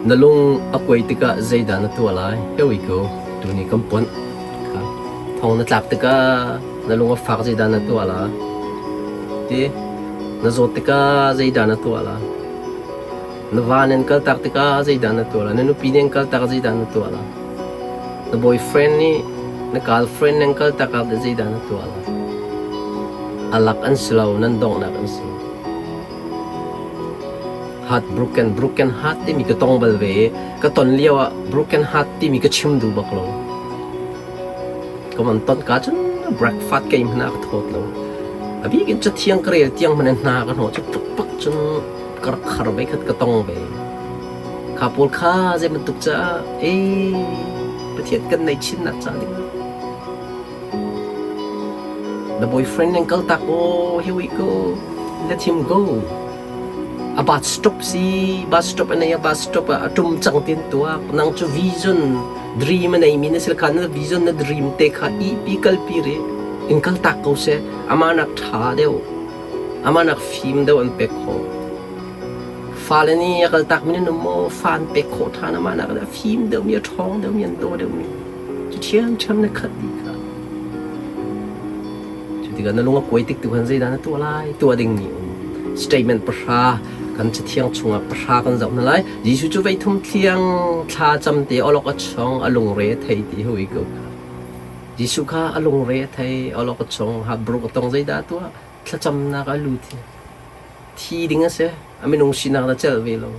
Na lung a kuai tikah zeidah na tuah lai? Here we go. Tuni kan ponh. Thong na tlak tikah na lung a fak zeidah na tuah la? Ti na zawt tikah zeidah na tuah la? Na va nan kaltak tikah zeidah na tuah la? Na nupi nih an kaltak zeidah na tuah la? Na boyfriend nih na girlfriend nan kaltak ah zeidah na tuah la? A lak an si lo, nan donghnak an si. Heartbroken, broken heart timi ka tong bal ve i ka ton lio ah broken heart timi ka chim duh bak lo. Ka van ton ka cun breakfast ka in hmanh ah ka thawt lo. A bik in cathiang ka rel tiang hmanh in hna ka hnawh cu pukpak cun ka rak khar ve khat ka tong ve. Kha pawl kha zei bantuk caah ee Pathian kan nei chinnak ca ding. The boyfriend nan kaltak aw, here we go. Let him go. A bus stop si, bus stop a nei a bus stop ah a tum cang tin tuak. Nang cu vision, dream a nei mi na sil kha na vision na dream te kha i pi kal pi re. In kal tak ko se, ama nak tha deuh, ama nak fim deuh an pek kho. Fale nih a kal tak mi nan um maw? Fa an pek khawh ṭhan ama nak a fim deuh mi, a ṭhawng deuh mi, an daw deuh mi. Cu ṭhiamṭhiam na khat dih kha. Cu tikah na lung a kuai tik tu khan zeidah na tuah lai? Tuah dingmi um. Statement pahra kan cathiang chungah pahra kan zoh hna lai. Jesuh cu veithum thliang thla cam te awlok a chong a lungre a thei ti hui ko kha. Jesuh kha a lungre a thei awlok a chong ha bruk a tong zeidah a tuah? Thlacamnak a lut hi. Thi ding a si. A minung sinak na celh ve lo.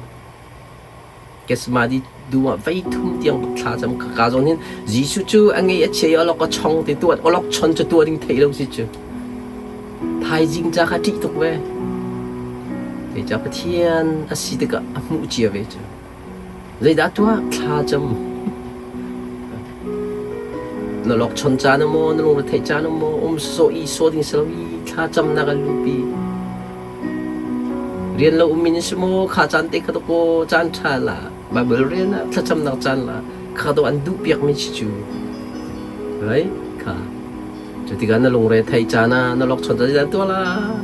Gethsemane dum ah vei thum tiang bak thla cam ka ka zawn hin Jesuh cu a ngei a chia i awlok a chong ti tuah awlok chon cu tuah ding theih lo si cu thaizing ca kha ṭih tuk ve kei ca Pathian a si tikah a hmuh cia ve cu zeidah tuah thla cam na lok chon caan maw na lungre theih caan maw um sawh i sawh ding si lo i thla camnak an lupi Rian lo ummi na si maw? Kha caan te kha dawkaw caan ṭha la Baibal rian ah thlacamnak caan la kha dawh an duh piakmi si cu. Right? Kha. Cu tikah na lungre thei caan ah na lok chon caan tuah la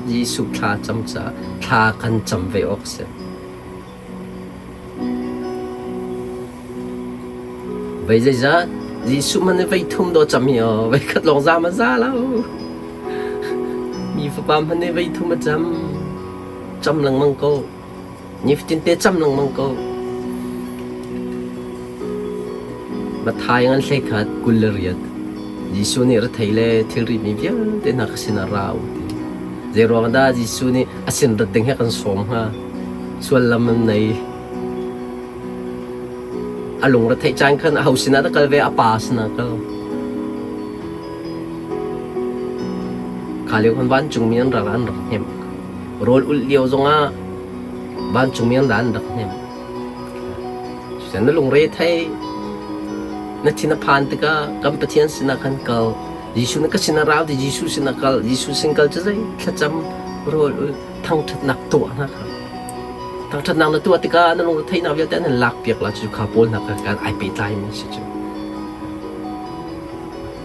Jesuh thla cam ca thla kan cam ve awk si. Vei zeizat Jesuh man vei thum do cam hi aw vei khat lawng za ma za lo. Mi fapa hmanh nih vei thum a cam. Cam lengmang ko. Nifatin te cam lengmang ko. Mathai ngan hlei khat 28. Jesuh nih rethei le thilri mi vialte hna ka sinah ra u ti. Zeiruang dah Jesuh nih a sin rat ding he kan sawm hnga? Suallam an nei. A lung retheih caan khan aho sinah dah kal ve? A pa sinah kal. Kha lio khan vancungmi an rak an rak hnemh. Rawl ulh lio zongah vancungmi an ra an rak hnemh. Cucaah na lungre thei, na thin a phan tikah kan Pathian sinah khan kal. Jesuh na ka sinah rau ti Jesuh sinah kal. Jesuh sin kal cu zei thlacam rawl ulh thangṭhatnak tuah hna kha. Thangṭhatnak na tuah tikah na lungretheihnak vialte an in lakpiak la cu kha pawl hna kha kan ai pehtlaimi si cu.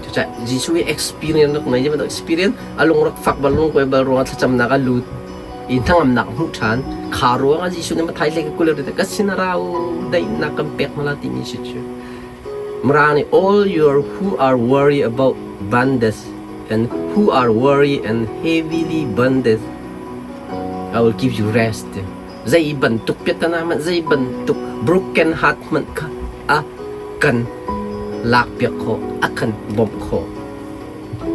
Cucaah Jesuh hi experience rak nei bantuk experience a lung rak fak bal lung kuai bal ruangah thlacamnak a lut i hnangamnak hmuh ṭhan kha ruangah Jesuh nih Mathai hlei ka kul ka sin a rau daihnak kan pek hna la timi si cu. Mara nih all your who are worried about bondage and who are worried and heavily bondage I will give you rest. Zei bantuk piatana hmanh zei bantuk broken heart hmanh kha a kan lakpiak khawh, a kan bawmh khawh.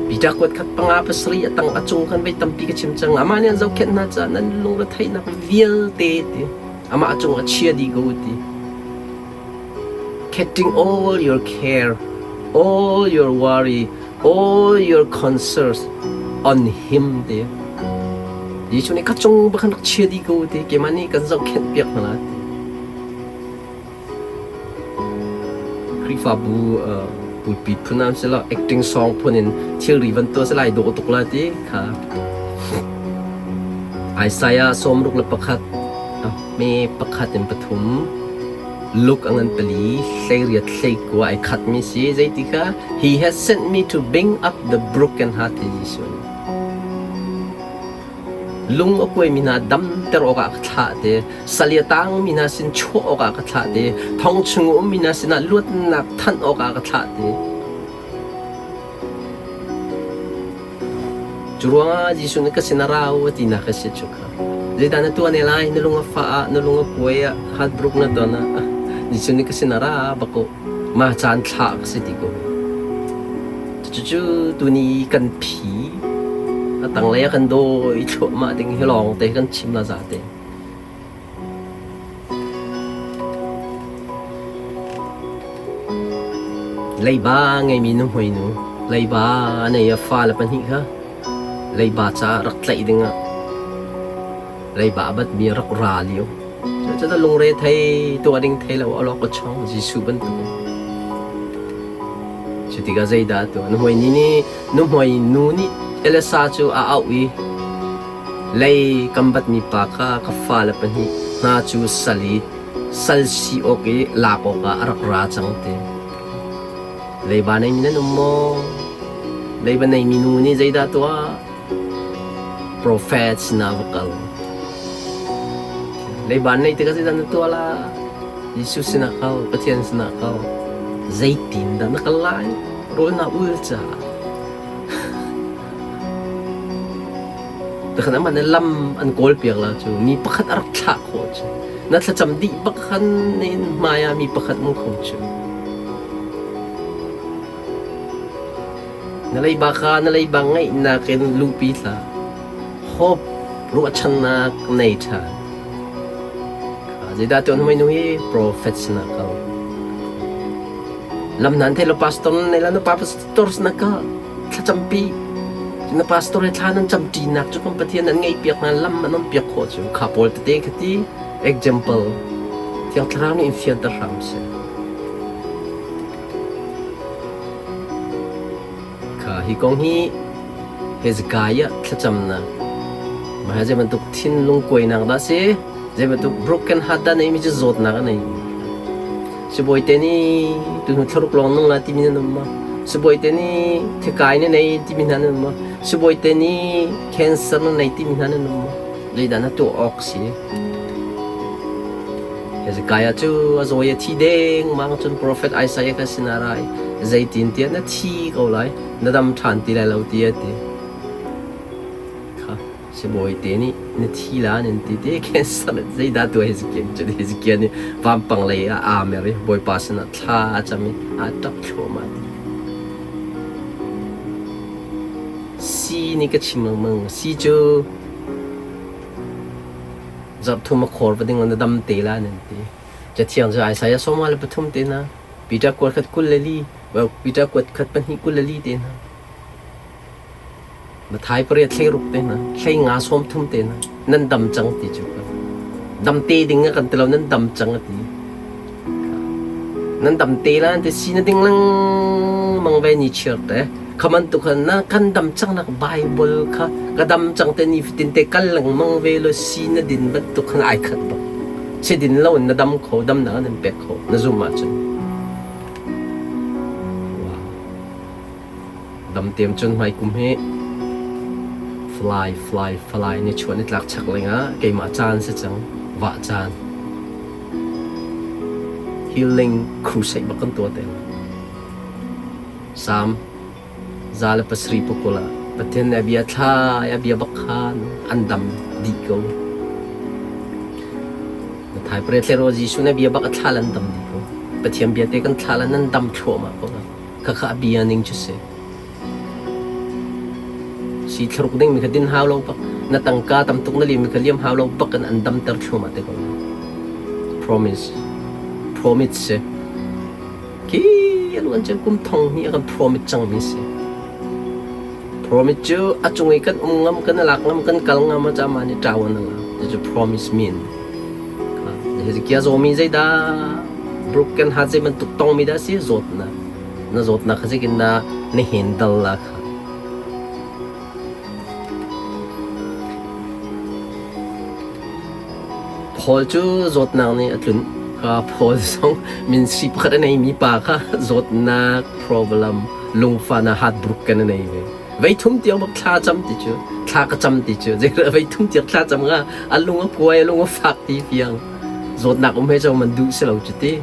Peter kuat khat panga pasarih a tang a cung khan vei tampi ka chim cang. Amah nih an zohkhenh hna caah nan lungretheihnak vialte ti amah cung a chia dih ko ti. Getting all your care, all your worry, all your concerns on him ti. Jesuh nih ka cung bakhan rak chia dih ko ti keimah nih kan zohkhenh piak hna la ti. Khrihfabu pulpit phun ah sila acting song phun in thilri van tuah salai dawh tuk la ti kha Isaiah 61 me pakhat in pathum Luke a ngan pali hleiriat hleikua ai khatmi si zeiti kha he has sent me to bring up the broken hearted Jesuh nih. Lung a kuaimi hna damter awkah a ka thlah te. Sal i a tangmi hna sin chuah awkah a ka thlah te. Thong chung a ummi hna sinah luatnak thanh awkah a ka thlah te. Cu ruangah Jesuh nih ka sin a ra u a tinak a si cu kha. Zeidah na tuah ne lai? Na lung a fah ah, na lung a kuai ah, heartbroken na ton ah, Jesuh nih ka sin a ra bak u. Mah caan thlah ka si ti ko. Cucu tuni kan phi a tanglei ah kan dawi thluahmah ding hi lawng te kan chim la za te. Leiba ngeimi nuhmei nu leiba a nei a fale pahnih kha leiba caah rak tlaih dingah leiba a batmi a rak ra lio. Cucaah lungre thei tuah ding thei lo awlok a chong Jesuh bantuk in. Cu tikah zeidah a tuah? Nuhmei ni nih nuhmei nu nih Elisa cu a auh i Lei kan batmi pa kha ka fale pahnih hna cu sal i sal si awk i lak awkah a rak ra cang ti. Leiba neimi nan um maw? Leiba neimi nu nih zeidah tuah? Profet sinah va kal. Leiba neih tikah zeidah na tuah la? Jesuh sinah kal, Pathian sinah kal. Zeitindah na kal lai? Rawl na ul caah. Takhan aman in lam an kawl piak la cu mi pakhat a rak thlah khawh cu na thlacam dih bak khan in hmai ah mi pakhat um kho cu na leiba kha na leiba ngaihnak in luhpi hlah hope ruahchannak nei ṭhan zeidah tuan hmai nu hi prophet sinah kal lam nan thei lo pastor nei la na pa pastor sinah kal Thlacampi na pastor he thla nan camṭinak cu kan Pathian an ngeihpiak hna lam an umpiak khawh cu kha pawl tete kha ti example Thiang Thlarau nih in fianter hram seh. Kha hi kong hi Hezekiah thlacamnak mah zei bantuk thinlung kuainak dah si zei bantuk broken heart dah nei mi cu zawtnak a nei Sibawi te nih tuhnu thlaruk lawng nung la timi nan um maw? Sibawi te nih thikai na nei timi hna nan um maw? Sibawi te nih cancer na nei timi hna nan um maw? Zeidah na tuah awk si? Hezekiah cu a zawi a thi dengmang cun profet Isaiah kha sinah ra i zeitin tiah na thi ko lai, na dam ṭhan ti lai lo ti a ti. Kha Sibawi te nih na thi la nan ti te cancer zeidah tuah Hezekiah cu Hezekiah nih vampang lei ah aa mer i Bawipa sinah thla a cam i aa ṭap thluahmah ti. Si nih ka chim lengmang si cu zarh thum a khor va ding na dam te la nan ti. Cathiang cu Isaiah 43 te hna, Peter kuat khat 22, Peter kuat khat pahnih 22 te hna. Mathai pariat 16 te hna, 15 30 te hna, nan dam cang ti cu ka. Dam te ding a kan ti lo, nan dam cang a ti. Nan dam te la te si na ding lengmang ve ni chiar te. Khaman tu khan na kan dam cang nak Bible kha ka dam cang te ni fatin te kal lengmang ve lo si na din bantuk khan ai khat bak. Si din lo in na dam kho, dam na nan pek kho, na zum ahcun. Wow. Damtem cun hmaikum hi fly fly fly ni chuah ni tlak chak lengah keimah caan si cang vah caan healing crusade bak kan tuah te lai. Psalm 107 pakul ah Pathian nih a bia thla i a bia bak khan an dam dih ko. Mathai pariat le Jesuh nih a bia bak a thla an dam dih ko. Pathian bia te kan thla nan dam thluahmah ko. Khakha a bia ning cu si. Si thlaruk ding mi kha din hau lo bak. Na tangka tam tuk na liam mi kha liam hau lo bak in an damter thluahmah te ko. Promise. Promise si. Khi an wan kum thong hi a kan promise cang mi si. Promise cu a cung i kan um ngam, kan lak ngam, kan kal ngam a cama ni ṭawan a la. Cu promise mean. Hezekiah zawmi zeidah broken heart zei bantuk tongmi dah si zawtnak na zawtnak kha zeitin dah na handle la kha Paul cu zawtnak nih a tlunh kha Paul zong min si pakhat a neimi pa kha zawtnak problem lungfahnak heartbroken a nei ve. Vei thum tiang bak thla cam ti cu thla ka cam ti cu zei vei thum tiang thla cam nga a lung a kuai a lung a fak ti fiang zawtnak um he cong man duh si lo cu ti.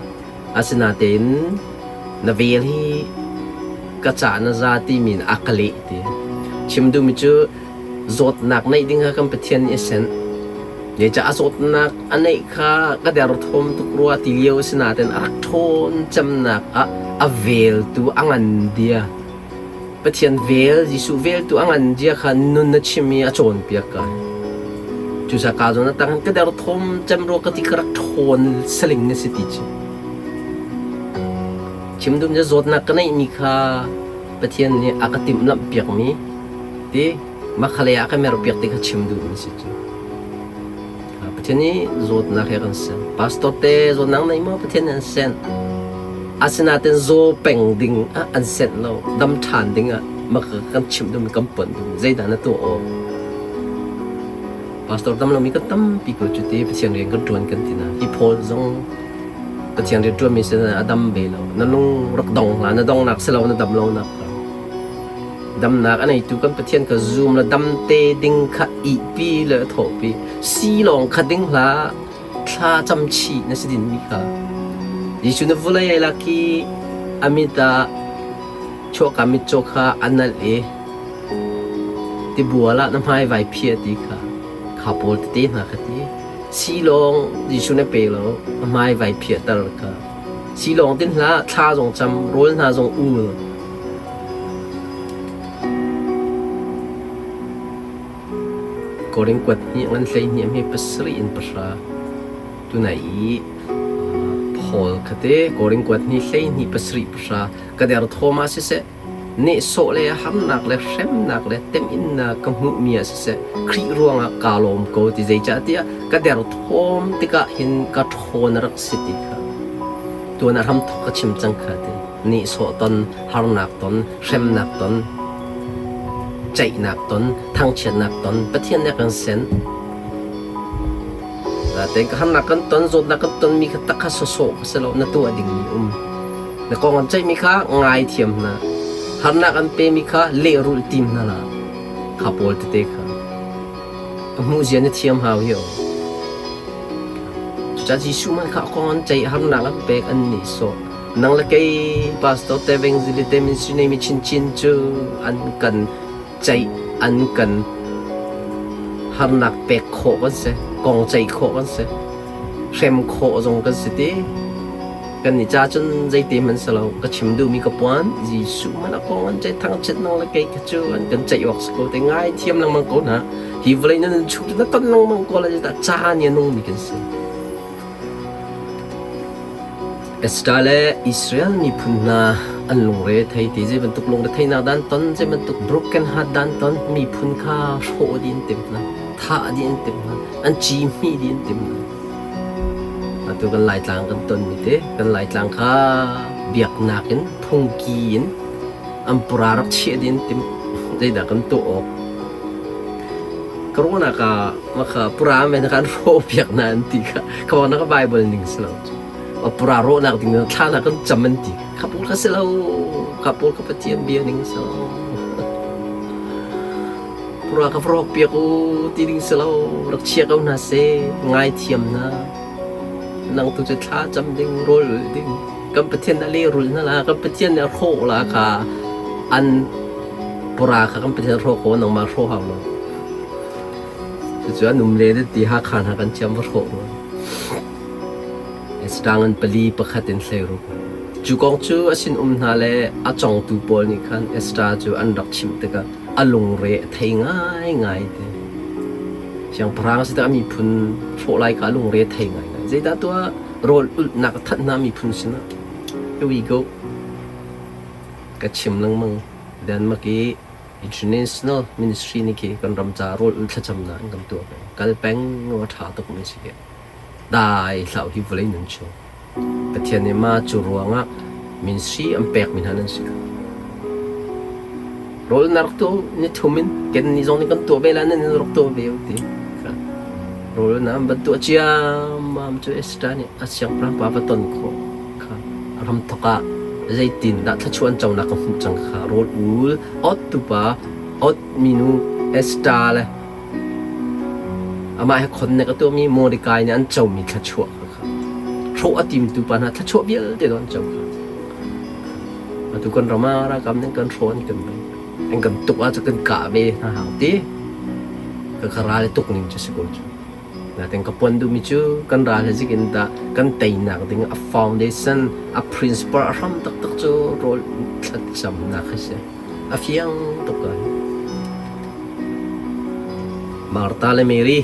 Asinain na vel hi ka ca na za timi in a ka leh ti. Chim duhmi cu zawtnak neih ding kha kan Pathian nih a senh. Zeicah a zawtnak a neih kha ka derthawm tuk rua ti lio a si nain a rak ṭhawn cemnak ah a veltu a ngan dia. Pathian vel, Jesuh veltu a ngan dia kha nun na chim i a cawnpiak ka. Cucaah ka zawn a tang ka derthawm cem rua ka ti ka rak ṭhawn saling na si ti cu. Chim dum cu zawtnak ka neihmi kha Pathian nih a ka timhlamh piakmi ti makhalei ah ka merpiak ti kha chim duhmi si cu. Pathian nih zawtnak he kan sen. Pastor te zawtnak nei maw Pathian nih an sen. Asinain zaw peng ding ah an senh lo. Dam ṭhan ding ah maka kan chimh duhmi kan ponh duhmi zeidah na tuah awk? Pastor dam lomi kan tampi ko cu ti Pathian rian kan ṭuan kan ti na. Hi Paul zong Pathian rian ṭuanmi sin a dam ve lo. Na lung rak dong hlah. Na dongnak si lo na dam lonak. Damnak a neitu kan Pathian kha zum la dam te ding kha ihpi le thawhpi. Si lawng kha ding hlah thla cam chih na si din mi kha. Jesuh na vulei ai lak i a mit ah chuahka mitcaw kha a nalh i tibual ah na hmai vai phiah ti kha kha pawl tete hna kha ti. Si lawng Jesuh na pe lo a hmai vai phiahter kha. Si lawng tin hlah thla zong cam rawl hna zong ul. Korin kuat hnih ngan 12 hme pasarih in pahra. Tunai i Paul khate Korin kuat hnih 12 pasarih pahra ka der thawm ah siseh nehsawh le harnak le hremnak le temhinnak ka hmuhmi ah siseh Khrih ruangah kaa lawm ko ti zeicahtiah ka derthawm tikah hin ka ṭhawn a rak si ti kha tuan ah hramthawk ka chim cang kha ti nehsawh ton harnak ton hremnak ton ceihnak ton thangchiatnak ton Pathian nih a kan sen Natein ka harnak kan ton zawtnak kan tonmi kha tak kha sawsawh kha si lo na tuah dingmi um na kong an ceihmi kha ngai thiam hna harnak an pemi kha lehrulh tim hna la kha pawl tete kha a hmuh zia na thiam hau hi o cucaah Jesuh man kha kong an ceih harnak an pek an nih sawh nang le kei pastor te evangelist te ministry nei mi chinchin cu an kan ceih an kan harnak pek khawh kan si kong ceih khawh kan si hrem khawh zong kan si ti kan nih ca cun zeite hmanh si lo ka chim duhmi ka puan Jesuh man a kong an ceih thangchiat nang le kei kha cu an kan ceih awk si ko te ngai thiam lengmang ko hna hi vawlei nan chung na ton lengmang ko la ca ni a nungmi kan si Esther le Israel miphun hna an lungre thei ti zei bantuk lungre theinak dan ton zei bantuk broken heart dan ton miphun kha hrawh dih an timh hna thah dih an timh hna an ci hmih dih an timh hna atu kan laitlang kan ton mi te kan laitlang kha biaknak in phungki in an pura rak chiah dih an timh zeidah kan tuah awk Corona ka maka pura men kan rawh piak na an ti kha kha na ka bible ning si lo pura rawhnak ding thla na kan cam an ti kha pawl kha si lo kha pawl kha pathian bia ning si lo pura ka rawk piak u ti ding si lo rak chia ko hna se ngai thiam na nang tu cu thla cam ding rawl ul ding kan pathian na le rul na la kan pathian na hrawh la kha an pura kha kan pathian hrawh ko nangmah hrawh hau lo Cucu an um le ti Hakha hna kan thiam va hrawh rua. Estang an pali pakhat in hleiruk. Cu kong cu a sin um hna le a congtu pawl nih khan Esther cu an rak chimh tikah a lungre a thei ngaingai te. Siangpahrang a si tikah a miphun hrawh lai kha a lungre a thei ngaingai. Zeidah tuah rawl ulhnak a thanh hna miphun sinah. Here we go. Ka chim lengmang. Denmark i International Ministry nih khi kan ram ca rawl ul thlacamnak an kan tuah peng. Kal peng a ṭha tuk mi si khi. Dai hlah hi vawlei nun chung. Pathian nih ma cu ruangah ministry an pek mi hna nan si. Rawl na rak tuah ni thum in ken ni zong nih kan tuah ve la nan rak tuah ve ti. Rawl na an van tuah ciammam cu Esther nih a siangpahrang pa va ton khawh. Kha ram thawk ah zeitindah thluachuah an conak ka hmuh cang kha rawl ul awt tupa Ot minu Esther le amah he khonnek a tuahmi Mordecai nih an comi thluachuah kha kha hrawh a timtu pa hna thluachuah vialte an co kha. Atu kan ram ah ralkap nih kan hrawh an kan bei. An kan tuk ahcun kan kah ve hna hau ti. Ka ka ral i tuk ning cu si ko cu. Natin ka puan duhmi cu kan ral he zik in dah kan teinak ding a foundation, a principle a hram taktak cu rawl thlacamnak hi si. A fiang tuk ko. Martha le Mary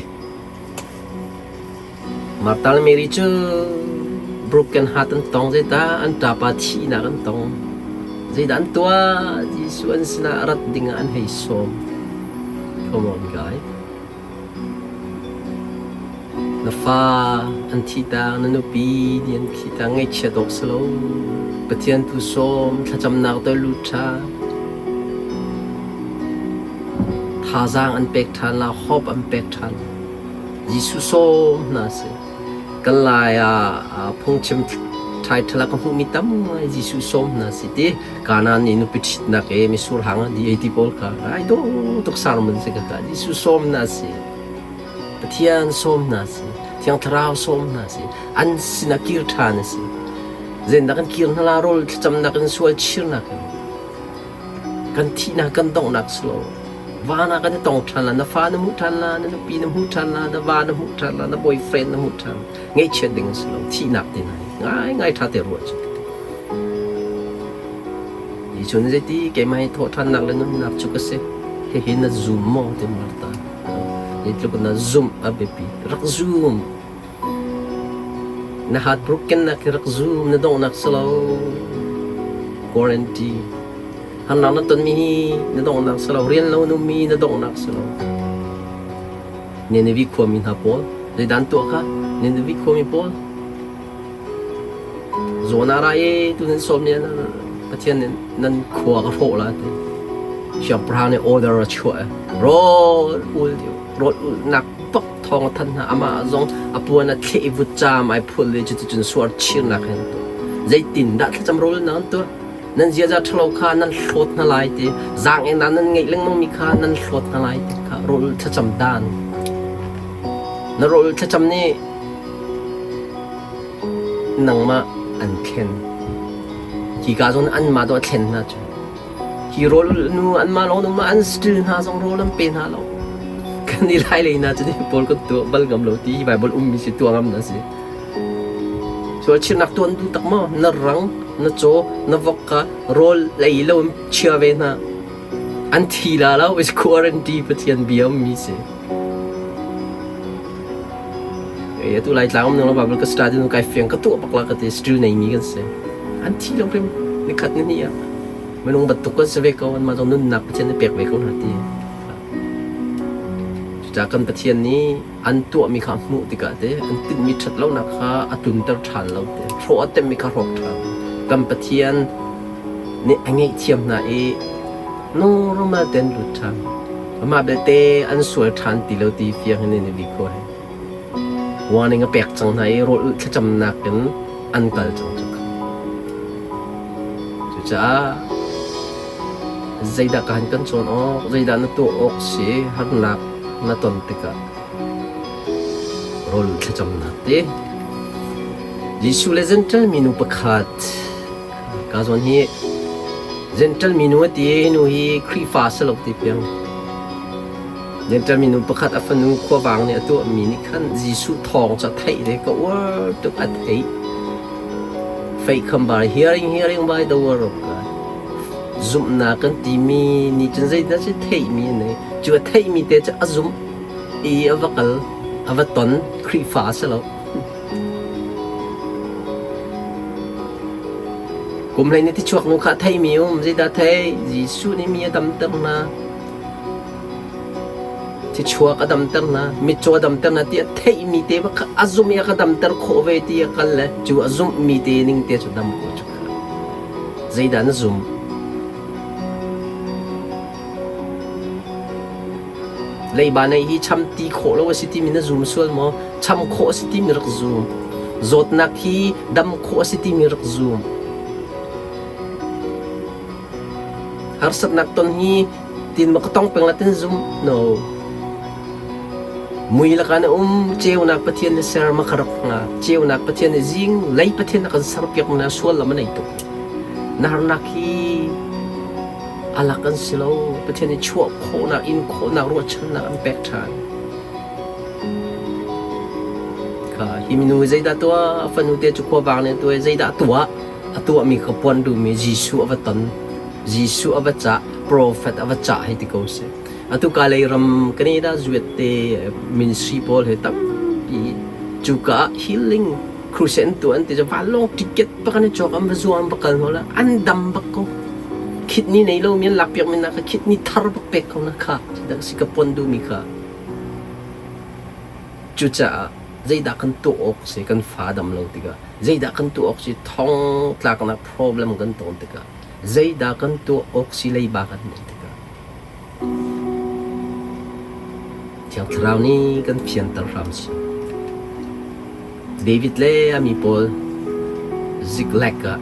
Martha le Mary cu broken heart an tong zeidah an ṭapa thihnak an tong zeidah an tuah Jesuh an sinah rat dingah an hei sawm come on guy Na fa an thihtak, na nupi nih an thihtak, ngaihchiat awk si lo. Pathian tu sawm, thlacamnak tu lut ṭhan. Thazaang an pek ṭhan la, hope an pek ṭhan. Jesuh sawm hna sih. Kan lai ah phungchim title ah ka hmuhmi tam ngai Jesuh sawm hna si ti Kanaan i nupi ṭhitnak i misur hang a di ti pawl kha ai dawh tuk sermon si ka ka Jesuh sawm hna si. Pathian sawm hna si. Thiang Thlarau sawm hna si. An sinah kir ṭhan a si. Zeitindah kan kir hna la rawl thlacamnak in sual chirnak in kan thihnak kan donghnak si lo. Va na kan i tong ṭhan la, na fa na hmuh ṭhan la, na nupi na hmuh ṭhan la, na va na hmuh ṭhan la, na boyfriend na hmuh ṭhan. Ngaihchiat ding a si lo. Thihnak te hna hi ngaingai ṭha te ruah cu. Jesuh nih zeiti keimah hi thawhṭhannak le nunnak cu ka si. Hihi na zum maw ti Martha. Zeitluk na zumh a biapi. Rak zum. Na heartbroken nak hi rak zum. Na donghnak si lo. Guarantee. Harnak na tonmi hi na donghnak si lo. Rian lo na ummi na donghnak si lo. Nineveh khuami hna pawl zeidah an tuah kha? Nineveh khuami pawl zawn ah ra i tu nan sawm nih Pathian nih nan khua ka hrawh la ti. Siangpahrang nih order a chuah i rawl ul rawl ulnak bak thawng a thanh hna. Amah zong a puan a thleh i vutcaam ai phul i cuticun suar chirnak he an tuah. Zeitindah thlacam rawl ulnak an tuah? Nan ziaza ṭhalo kha nan hlawt hna lai ti, zaang-ennak nan ngeih lengmangmi kha nan hlawt hna lai ti kha rawl thlacam dan. Na rawl thlacam nih nangmah an thlen. Hika zawn anmah dawh a thlen hna cu. Hi rawl nu anmah lawng nu an still hna zong rawl an pe hna lo. Kan i lai lei hna cu pawl kan tuah bal ngam lo ti hi Bible ummi si tuah ngam na si. Sual chirnak tuan duh tak maw? Na rang, na caw, na vok kha rawl ei lo in chia ve hna. An thi la lo, is quarantine Pathian bia ummi si. Ei atu lai tlang um nang lo Bible ka study nu kai fiang ka tuah bak la ka ti still nei mi kan si. An thi lo hrim ni khat ni ni ah minung bantuk kan si ve ko an mah zong nunnak Pathian nih pek ve ko hna ti. Cucaah kan Pathian nih an tuahmi kha a hmuh tikah te an tinhmi ṭhat lonak kha a tlunter ṭhan lo te hrawh a temmi kha hrawk ṭhan kan Pathian nih a ngaihthiam hna i normal ten lut ṭhan amah belte an sual ṭhan ti lo ti fiang in in i khua he warning a pek cang hna i rawl ulh thlacamnak in an kal cang cu cucaah zeidah ka han kan cawn awk zeidah na tuah awk si harnak na ton tikah rawl thlacamnak te Jesuh le Gentile minu pakhat ka zawn hi Gentile minu a ti nu hi Khrihfa si lo ti piang Gentile minu pakhat a fanu khuavang nih a tuahmi nih khan Jesuh thawng cu a theih ve ka uar tuk a theih Faith come by hearing hearing by the word of God Zumhnak kan timi nih cun zeidah cu theihmi a nei. Cu a theihmi te cu a zumh i a va kal, a va ton, Khrihfa a si lo. Kum hlei nih tichuak nu kha a theihmi um, zeidah a theih? Jesuh nih mi a damter hna. Thichuak a damter hna, mitcaw a damter hna ti a theihmi te bak kha a zumh i a ka damter khawh ve ti a kal le cu a zumhmi te ning te cu dam ko cu kha. Zeidah na zumh? Leiba neih hi cham ti khawh lo a si timi na zum sual maw? Cham khawh a si timi rak zum. Zawtnak hi dam khawh a si timi rak zum. Harsatnak ton hi Tin ma ka tong peng la tin zum no. Mui laka na um ceunak Pathian na ser ma kha rak nga. Ceunak Pathian na zing lei Pathian na kan ser piak na sual lam nei tuk. Na harnak hi alak an si lo. Pathian i chuah khawhnak in khawhnak ruahchannak an pek ṭhan. Kha hi minu zeidah tuah fanu te cu khuavang nih tuah zeidah tuah a tuahmi kha puan duhmi Jesuh a va ton. Jesuh a va cah, profet a va cah hei ti ko seh. Atu ka lei ram Canada zuet te ministry pawl he tampi cuka ah healing crusade an tuah an ti cu vanlawng ticket bak an i cawk an va zuang an va kal hna la an dam bak ko. Kidney nei lo mi an lak piak mi na kha kidney thar bak pek ko na kha si ka pon duhmi kha. Cucaah zeidah kan tuah awk si kan fa dam lo tikah zeidah kan tuah awk si thong tlaknak problem kan ton tikah zeidah kan tuah awk si leiba kan neih tikah Thiang Thlarau nih kan fianter hram sih. David le a mi pawl Ziklag ah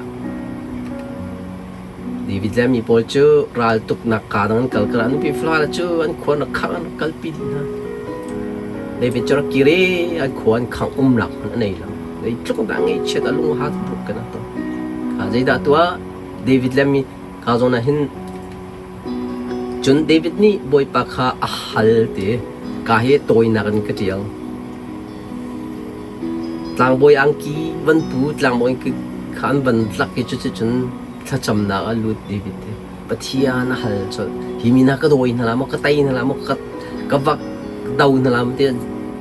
David le a mi pawl cu raltuknak kaa dang an kal kar ah nupi fale cu an khua an rak khangh an rak kalpi dih hna. David cu rak kir i an khua an khangh umnak hmanh a nei lo. Zeitluk dah ngaihchiat a lung a hat tuk kan to. Kha zeidah tuah David le mi ka zawn ah hin cun David nih Bawipa kha a hal ti ka hi tawinak in ka ṭial. Tlangbawi angki van pu tlangbawi angki kha an van tlak i cuticun thlacamnak ah lut David hi. Pathian a hal colh. Hi mi hna ka dawi hna la maw, ka tei hna la maw, ka, ka vak do hna la maw tiah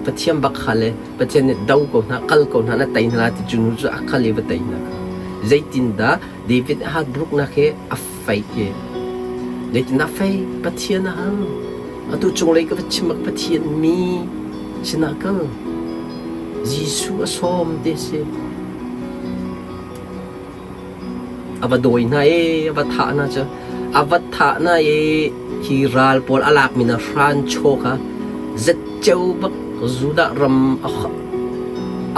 Pathian bak hal i Pathian nih do ko hna, kal ko hna, na tei hna la ti cu nu cu a kal i va tei hna kha. Zeitindah David heartbroke-nak hi a fei i zeitindah fei Pathian a hal. Atu cunglei ka va chim ah Pathian mi sinah kal. Jesuh a sawm ti si. A va dawi hna i a va thah hna cu a va thah hna i hi ral pawl a lakmi hna hranchaw kha zatceo bak Judah ram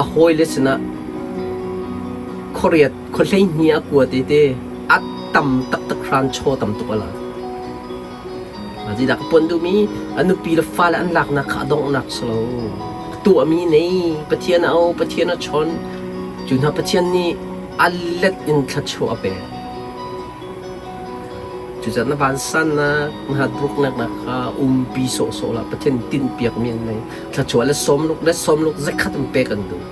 a hawile sinah khuariat khuahleihnih a kuat i ti a tam taktak hranchaw tam tuk a lak. Zeidah ka puan duhmi a nupi le fale an laknak kha a donghnak si lo. A tuahmi nei Pathian a au, Pathian a chawnh. Cu hna Pathian nih a let in thluachuah a pek. Cucaah na vansannak, na hatbruknak nak kha umpi sawhsawh hlah. Pathian tinhpiakmi an nei. Thluachuah le sawmluk le sawmluk zakhat in pek an duh.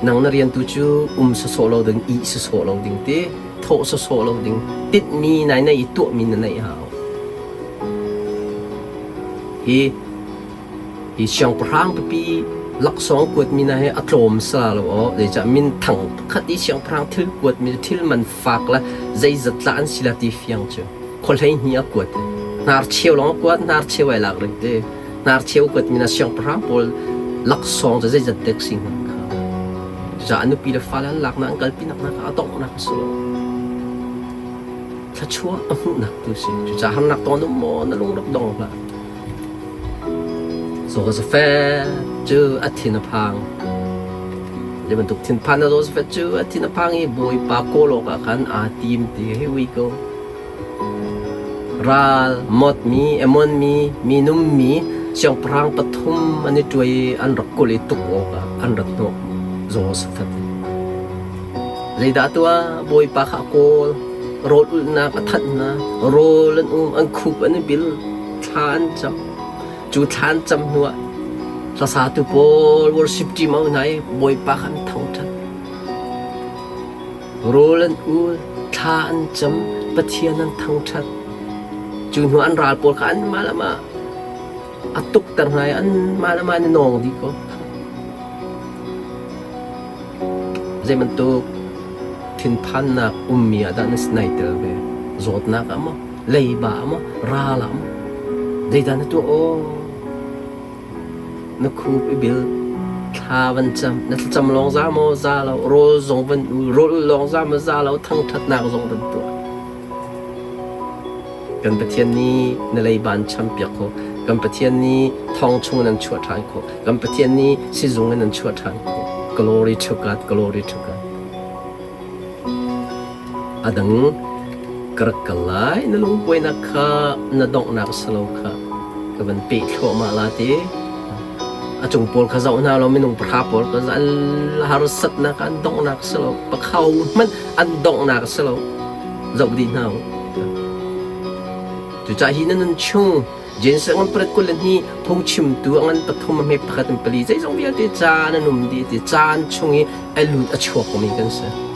Nang na rian tu cu um sawsawh lo ding, ih sawsawh lo ding ti, thawh sawsawh lo ding, tinhmi nai nei i tuahmi na neih hau. Hi hi siangpahrang pipi laksawng kuatmi hna hi a tlawm sala lo aw. Zeicah minthang pakhat i siangpahrang thil kuatmi cu thil man fak le zeizat tla an si la ti fiang cu. Khuahlei hni a kuat. Hnar cheu lawng a kuat, hnar cheu ai lak rih ti. Hnarcheu kuatmi na siangpahrang pawl laksawng cu zeizat dek si hnga kha. Cucaah a nupi le fale an laknak an kalpinak hna kha a donghnak a si lo. Thluachuah a hmuhnak tu si. Cucaah harnak tong um maw na lung rak dong hlah. Joseph cu a thin a phang. Zei bantuk thinphan na Joseph cu a thin a phang i Bawipa kawl awkah khan aa tim ti here we go. Ral, mawtmi, Ammon mi, minum mi, siangpahrang pathum an i ṭuai i an rak kulh i tuk awkah an rat hnawh Jehoshaphat. Zeidah a tuah? Bawipa kha a kawl, rawl ulhnak a thanh hna, rawl an um, an khup an i bil, thla an cam. Cu thla an cam hnuah hlasatu pawl worship team a um hna i Bawipa kha an thangṭhat. Rawl an ul, thla an cam, Pathian an thangṭhat. Cu hnu an ral pawl kha anmah le mah a tukter hna i anmah le mah an i nawng dih ko. Zei bantuk thinphannak ummi ah dah na nai tel ve? Zawtnak ah maw? Leiba ah maw? Ral ah maw? Zeidah na tuah aw? Na khup i bil, thla van cam, na thlacam lawng za maw za lo, rawl zong van ul, rawl ul lawng za maw za lo, thangṭhatnak zong van tuah. Kan Pathian nih na leiba an champiak khawh. Kan Pathian nih thong chung in an chuah ṭhan khawh. Kan Pathian nih sizung in an chuah ṭhan khawh. Glory to God, glory to God. A dang. Ka rak kal lai. Na lungkuainak kha na donghnak a si lo kha ka van peh thluahmah la ti. A cung pawl kha zoh hna law minung pahra pawl kha an harsatnak an donghnak a si lo. Pakhau hmanh an donghnak a si lo. Zoh dih hna u. Cucaah hi na nun chung Jesuh ngan parat 22 phungchimtu a ngan pathum a hme pakhat in pali zeizong vialte caan an um dih ti caan chung i a lut a chuakmi kan si.